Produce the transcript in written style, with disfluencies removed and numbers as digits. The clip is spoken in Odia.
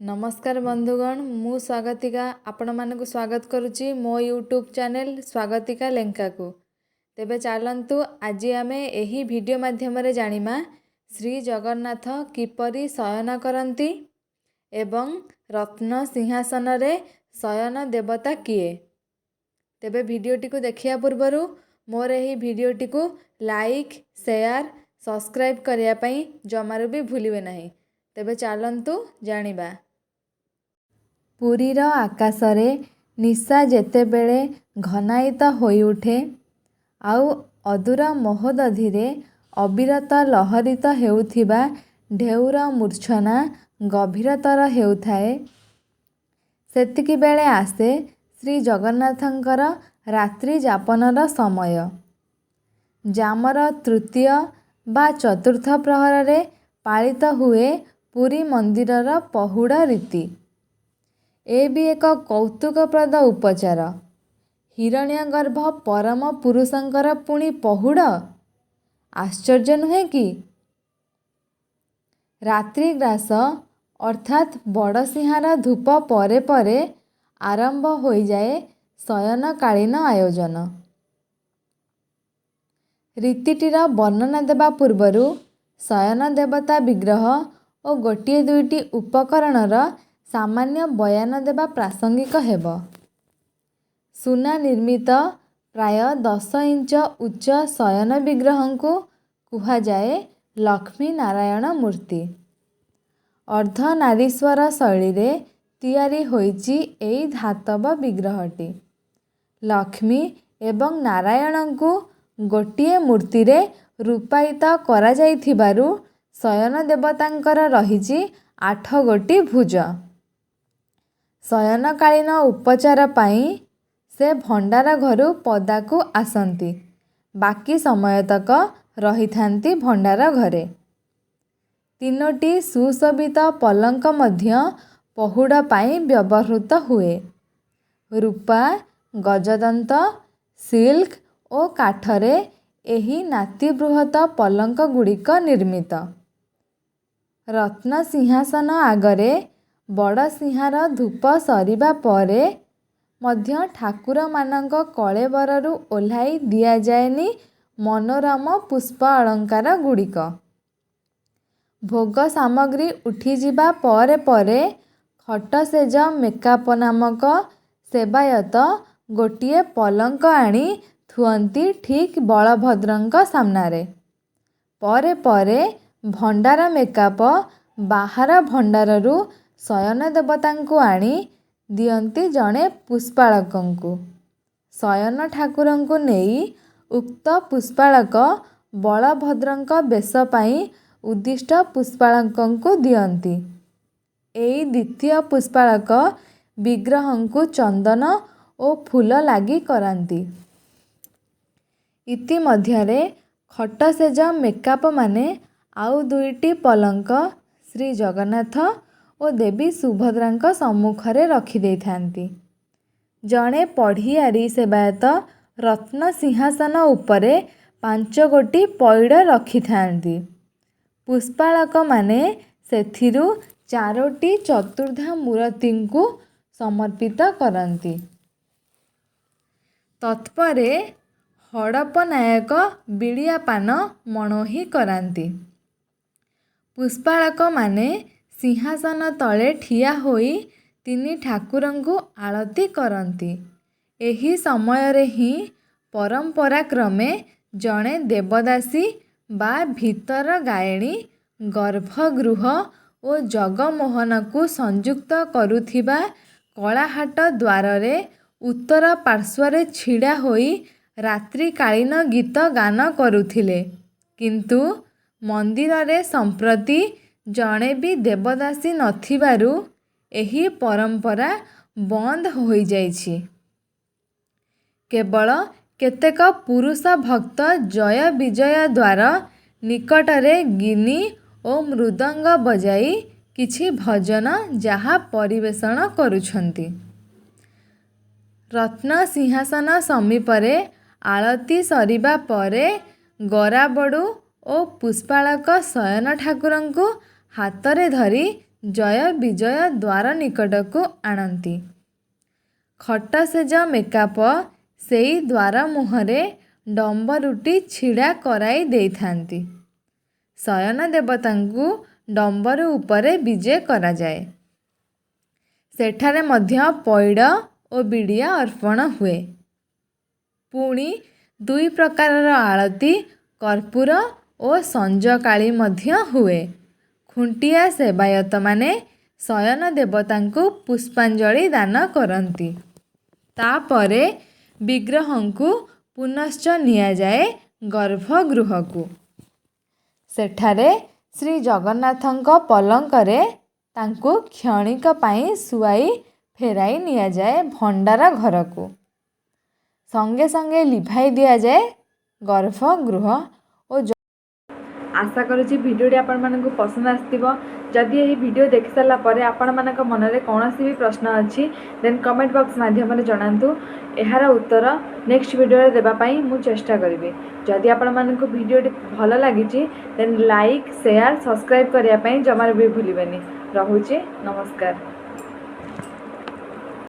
ନମସ୍କାର ବନ୍ଧୁଗଣ, ମୁଁ ସ୍ୱାଗତିକା ଆପଣମାନଙ୍କୁ ସ୍ୱାଗତ କରୁଛି ମୋ ୟୁଟ୍ୟୁବ୍ ଚ୍ୟାନେଲ୍ ସ୍ୱାଗତିକା ଲେଙ୍କାକୁ। ତେବେ ଚାଲନ୍ତୁ, ଆଜି ଆମେ ଏହି ଭିଡ଼ିଓ ମାଧ୍ୟମରେ ଜାଣିବା ଶ୍ରୀ ଜଗନ୍ନାଥ କିପରି ଶୟନ କରନ୍ତି ଏବଂ ରତ୍ନ ସିଂହାସନରେ ଶୟନ ଦେବତା କିଏ। ତେବେ ଭିଡ଼ିଓଟିକୁ ଦେଖିବା ପୂର୍ବରୁ ମୋର ଏହି ଭିଡ଼ିଓଟିକୁ ଲାଇକ୍, ସେୟାର, ସବସ୍କ୍ରାଇବ୍ କରିବା ପାଇଁ ଜମାରୁ ବି ଭୁଲିବେ ନାହିଁ। ତେବେ ଚାଲନ୍ତୁ ଜାଣିବା। ପୁରୀର ଆକାଶରେ ନିଶା ଯେତେବେଳେ ଘନାୟିତ ହୋଇଉଠେ, ଆଉ ଅଦୂର ମହୋଦଧିରେ ଅବିରତ ଲହରିତ ହେଉଥିବା ଢେଉର ମୂର୍ଚ୍ଛନା ଗଭୀରତର ହେଉଥାଏ, ସେତିକିବେଳେ ଆସେ ଶ୍ରୀଜଗନ୍ନାଥଙ୍କର ରାତ୍ରିଯାପନର ସମୟ। ଜାମର ତୃତୀୟ ବା ଚତୁର୍ଥ ପ୍ରହରରେ ପାଳିତ ହୁଏ ପୁରୀ ମନ୍ଦିରର ପହୁଡ଼ ରୀତି। ଏ ବି ଏକ କୌତୁକପ୍ରଦ ଉପଚାର। ହିରଣ୍ୟଗର୍ଭ ପରମ ପୁରୁଷଙ୍କର ପୁଣି ପହୁଡ଼! ଆଶ୍ଚର୍ଯ୍ୟ ନୁହେଁ କି? ରାତ୍ରିଗ୍ରାସ ଅର୍ଥାତ୍ ବଡ଼ସିଂହାର ଧୂପ ପରେ ପରେ ଆରମ୍ଭ ହୋଇଯାଏ ଶୟନକାଳୀନ ଆୟୋଜନ। ରୀତିଟିର ବର୍ଣ୍ଣନା ଦେବା ପୂର୍ବରୁ ଶୟନ ଦେବତା ବିଗ୍ରହ ଓ ଗୋଟିଏ ଦୁଇଟି ଉପକରଣର ସାମାନ୍ୟ ବୟାନ ଦେବା ପ୍ରାସଙ୍ଗିକ ହେବ। ସୁନା ନିର୍ମିତ ପ୍ରାୟ 10 ଇଞ୍ଚ ଉଚ୍ଚ ଶୟନ ବିଗ୍ରହଙ୍କୁ କୁହାଯାଏ ଲକ୍ଷ୍ମୀ ନାରାୟଣ ମୂର୍ତ୍ତି। ଅର୍ଦ୍ଧନାରୀଶ୍ୱର ଶୈଳୀରେ ତିଆରି ହୋଇଛି ଏଇ ଧାତବ ବିଗ୍ରହଟି। ଲକ୍ଷ୍ମୀ ଏବଂ ନାରାୟଣଙ୍କୁ ଗୋଟିଏ ମୂର୍ତ୍ତିରେ ରୂପାୟିତ କରାଯାଇଥିବାରୁ ଶୟନ ଦେବତାଙ୍କର ରହିଛି ଆଠଗୋଟି ଭୁଜ। ଶୟନକାଳୀନ ଉପଚାର ପାଇଁ ସେ ଭଣ୍ଡାର ଘରୁ ପଦାକୁ ଆସନ୍ତି, ବାକି ସମୟତକ ରହିଥାନ୍ତି ଭଣ୍ଡାର ଘରେ। ତିନୋଟି ସୁଶୋଭିତ ପଲଙ୍କ ମଧ୍ୟ ପହୁଡ଼ ପାଇଁ ବ୍ୟବହୃତ ହୁଏ। ରୂପା, ଗଜଦନ୍ତ, ସିଲ୍କ ଓ କାଠରେ ଏହି ନାତିବୃହତ ପଲଙ୍କଗୁଡ଼ିକ ନିର୍ମିତ। ରତ୍ନ ସିଂହାସନ ଆଗରେ ବଡ଼ସିଂହାର ଧୂପ ସରିବା ପରେ ମଧ୍ୟ ଠାକୁରମାନଙ୍କ କଳେବରରୁ ଓହ୍ଲାଇ ଦିଆଯାଏନି ମନୋରମ ପୁଷ୍ପ ଅଳଙ୍କାରଗୁଡ଼ିକ। ଭୋଗ ସାମଗ୍ରୀ ଉଠିଯିବା ପରେ ପରେ ଖଟଶେଯ ମେକାପ ନାମକ ସେବାୟତ ଗୋଟିଏ ପଲଙ୍କ ଆଣି ଥୁଅନ୍ତି ଠିକ୍ ବଳଭଦ୍ରଙ୍କ ସାମ୍ନାରେ। ପରେ ପରେ ଭଣ୍ଡାର ମେକାପ ବାହାର ଭଣ୍ଡାରରୁ ଶୟନ ଦେବତାଙ୍କୁ ଆଣି ଦିଅନ୍ତି ଜଣେ ପୁଷ୍ପାଳକଙ୍କୁ। ଶୟନ ଠାକୁରଙ୍କୁ ନେଇ ଉକ୍ତ ପୁଷ୍ପାଳକ ବଳଭଦ୍ରଙ୍କ ବେଶ ପାଇଁ ଉଦ୍ଦିଷ୍ଟ ପୁଷ୍ପାଳକଙ୍କୁ ଦିଅନ୍ତି। ଏଇ ଦ୍ୱିତୀୟ ପୁଷ୍ପାଳକ ବିଗ୍ରହଙ୍କୁ ଚନ୍ଦନ ଓ ଫୁଲ ଲାଗି କରାନ୍ତି। ଇତିମଧ୍ୟରେ ଖଟଶେଯ ମେକାପମାନେ ଆଉ ଦୁଇଟି ପଲଙ୍କ ଶ୍ରୀଜଗନ୍ନାଥ ଓ ଦେବୀ ସୁଭଦ୍ରାଙ୍କ ସମ୍ମୁଖରେ ରଖିଦେଇଥାନ୍ତି। ଜଣେ ପଢ଼ିଆରୀ ସେବାୟତ ରତ୍ନ ସିଂହାସନ ଉପରେ ପାଞ୍ଚଗୋଟି ପଇଡ଼ ରଖିଥାନ୍ତି। ପୁଷ୍ପାଳକମାନେ ସେଥିରୁ ଚାରୋଟି ଚତୁର୍ଦ୍ଧାମୂରତିଙ୍କୁ ସମର୍ପିତ କରନ୍ତି। ତତ୍ପରେ ହଡ଼ପନାୟକ ବିଡ଼ିଆ ପାନ ମଣୋହି କରାନ୍ତି। ପୁଷ୍ପାଳକମାନେ ସିଂହାସନ ତଳେ ଠିଆ ହୋଇ ତିନି ଠାକୁରଙ୍କୁ ଆଳତି କରନ୍ତି। ଏହି ସମୟରେ ହିଁ ପରମ୍ପରାକ୍ରମେ ଜଣେ ଦେବଦାସୀ ବା ଭିତର ଗାଏଣୀ ଗର୍ଭଗୃହ ଓ ଜଗମୋହନକୁ ସଂଯୁକ୍ତ କରୁଥିବା କଳାହାଟ ଦ୍ୱାରରେ ଉତ୍ତର ପାର୍ଶ୍ୱରେ ଛିଡ଼ା ହୋଇ ରାତ୍ରିକାଳୀନ ଗୀତ ଗାନ କରୁଥିଲେ। କିନ୍ତୁ ମନ୍ଦିରରେ ସମ୍ପ୍ରତି ଜଣେ ବି ଦେବଦାସୀ ନଥିବାରୁ ଏହି ପରମ୍ପରା ବନ୍ଦ ହୋଇଯାଇଛି। କେବଳ କେତେକ ପୁରୁଷ ଭକ୍ତ ଜୟ ବିଜୟ ଦ୍ୱାର ନିକଟରେ ଗିନି ଓ ମୃଦଙ୍ଗ ବଜାଇ କିଛି ଭଜନ ଯାହା ପରିବେଷଣ କରୁଛନ୍ତି। ରତ୍ନ ସିଂହାସନ ସମୀପରେ ଆଳତି ସରିବା ପରେ ଗରାବଡ଼ୁ ଓ ପୁଷ୍ପାଳକ ଶୟନ ଠାକୁରଙ୍କୁ ହାତରେ ଧରି ଜୟ ବିଜୟ ଦ୍ୱାର ନିକଟକୁ ଆଣନ୍ତି। ଖଟ ଶେଯ ମେକାପ ସେଇ ଦ୍ୱାର ମୁହଁରେ ଡମ୍ବରୁଟି ଛିଡ଼ା କରାଇ ଦେଇଥାନ୍ତି। ଶୟନ ଦେବତାଙ୍କୁ ଡମ୍ବରୁ ଉପରେ ବିଜେ କରାଯାଏ। ସେଠାରେ ମଧ୍ୟ ପଇଡ଼ ଓ ବିଡ଼ିଆ ଅର୍ପଣ ହୁଏ। ପୁଣି 2 ପ୍ରକାରର ଆଳତି, କର୍ପୂର ଓ ସଞ୍ଜକାଳି ମଧ୍ୟ ହୁଏ। ଖୁଣ୍ଟିଆ ସେବାୟତମାନେ ଶୟନ ଦେବତାଙ୍କୁ ପୁଷ୍ପାଞ୍ଜଳି ଦାନ କରନ୍ତି। ତାପରେ ବିଗ୍ରହଙ୍କୁ ପୁନଶ୍ଚ ନିଆଯାଏ ଗର୍ଭଗୃହକୁ। ସେଠାରେ ଶ୍ରୀଜଗନ୍ନାଥଙ୍କ ପଲଙ୍କରେ ତାଙ୍କୁ କ୍ଷଣିକ ପାଇଁ ଶୁଆଇ ଫେରାଇ ନିଆଯାଏ ଭଣ୍ଡାର ଘରକୁ। ସଙ୍ଗେ ସଙ୍ଗେ ଲିଭାଇ ଦିଆଯାଏ ଗର୍ଭଗୃହ ଓ ଆଶା କରୁଛି ଭିଡ଼ିଓଟି ଆପଣମାନଙ୍କୁ ପସନ୍ଦ ଆସିଥିବ। ଯଦି ଏହି ଭିଡ଼ିଓ ଦେଖିସାରିଲା ପରେ ଆପଣମାନଙ୍କ ମନରେ କୌଣସି ବି ପ୍ରଶ୍ନ ଅଛି, ଦେନ୍ କମେଣ୍ଟ ବକ୍ସ ମାଧ୍ୟମରେ ଜଣାନ୍ତୁ। ଏହାର ଉତ୍ତର ନେକ୍ସଟ ଭିଡ଼ିଓରେ ଦେବା ପାଇଁ ମୁଁ ଚେଷ୍ଟା କରିବି। ଯଦି ଆପଣମାନଙ୍କୁ ଭିଡ଼ିଓଟି ଭଲ ଲାଗିଛି, ଦେନ୍ ଲାଇକ୍, ସେୟାର, ସବସ୍କ୍ରାଇବ୍ କରିବା ପାଇଁ ଜମାରୁ ବି ଭୁଲିବେନି। ରହୁଛି, ନମସ୍କାର।